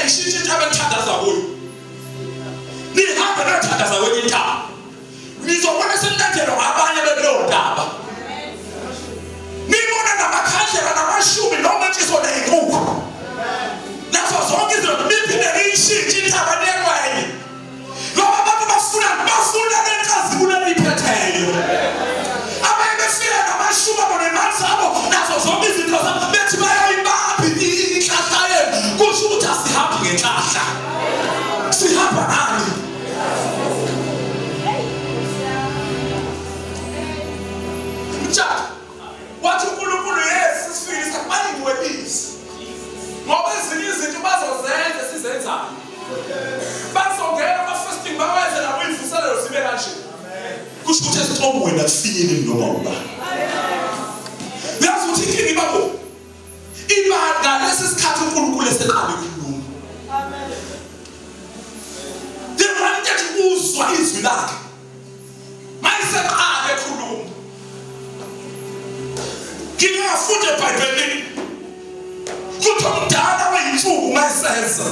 Niyayishintsha intaba enithandaza kuyo. Nihambe niyothandaza kwenye intaba. Nizobona senilandelwa ngabanye bekuleyo ntaba. Nibona namakhandlela namashumi nometshiso nezinkukhu. Nazo zonke izinto niphinde niyishintshe intaba niye kwenye. Ngoba abantu bafuna lenkazimulo eniyiphetheyo. Abanye befika namashumi abo nemali zabo nazo zonke izinto zabo bethi bayayibaphi inhlahla yenu. Kusho ukuthi asihambi ngenhlahla. Sihamba ngani? Mtshana wathi uNkulunkulu yes sisifikile isikhathi baningcwelise. Ngoba ezinye izinto bazozenza sizenzayo. Bazongena ama-fasting bawenze nabo imvuselelo zibe kanje. Kusho ukuthi esicongweni akufinyeleli noma ubani. Uyazi ukuthi inkinga iba kuphi? Iba ngalesi sikhathi uNkulunkulu eseqale ukukhuluma. The wanted uzwa izwi lakhe. Mayiseqale ekhuluma. Ngike ngafunda eBhayibhelini kuthi omdala weyinsuku mayiseza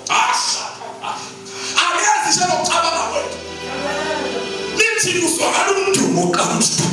asha akezi nje nokucabanga kwethu lithi kuzwakala umdumo oqala ukuthi.